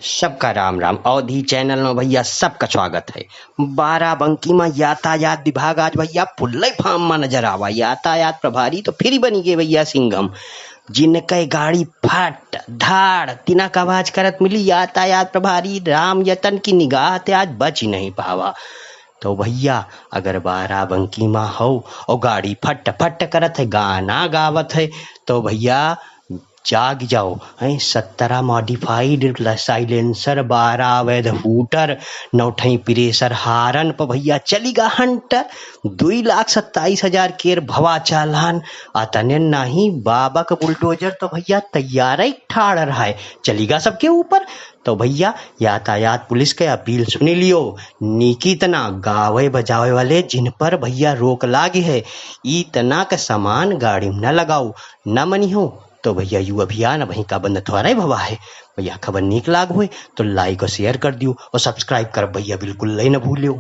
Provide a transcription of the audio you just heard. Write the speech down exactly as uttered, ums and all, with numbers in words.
सबका राम राम। अवधी चैनल में भइया सबका स्वागत है। बाराबंकी में यातायात विभाग आज भइया फुल्ले फार्म में नजर आवा। यातायात प्रभारी तो फिर बनी गए भइया सिंघम, जिनके गाड़ी फट धाड़ तिनक आवाज करत मिली। यातायात प्रभारी राम यतन की निगाह ते आज बच ही नहीं पावा। तो भइया, अगर बाराबंकी में हो और गाड़ी फट फट करत है, गाना गावत है, तो भइया जाग जाओ। हैं, सत्रह मॉडिफाइड साइलेंसर, बारह अवैध हूटर, नौ ठई प्रेशर हारन पर भइया चलिगा हंटर। दुई लाख सत्ताईस हजार केर भवा चालान। अतने नहीं, बाबा का बुलडोजर तो भइया तैयार ही ठाड़ रहा है, चलिगा सबके ऊपर। तो भइया, यातायात पुलिस के अपील सुनी लियो, नीकी तना गावे बजावे वाले जिन पर भइया रोक लागे है, ई तना का सामान गाड़ी में न लगाओ। न मनी हो तो भइया, यू अभियान अबहीं का बंद थोड़ा भवा है। भइया, खबर नीक लाग होए तो लाइक और शेयर कर दियो और सब्सक्राइब कर भइया बिल्कुल ले न भूलियो।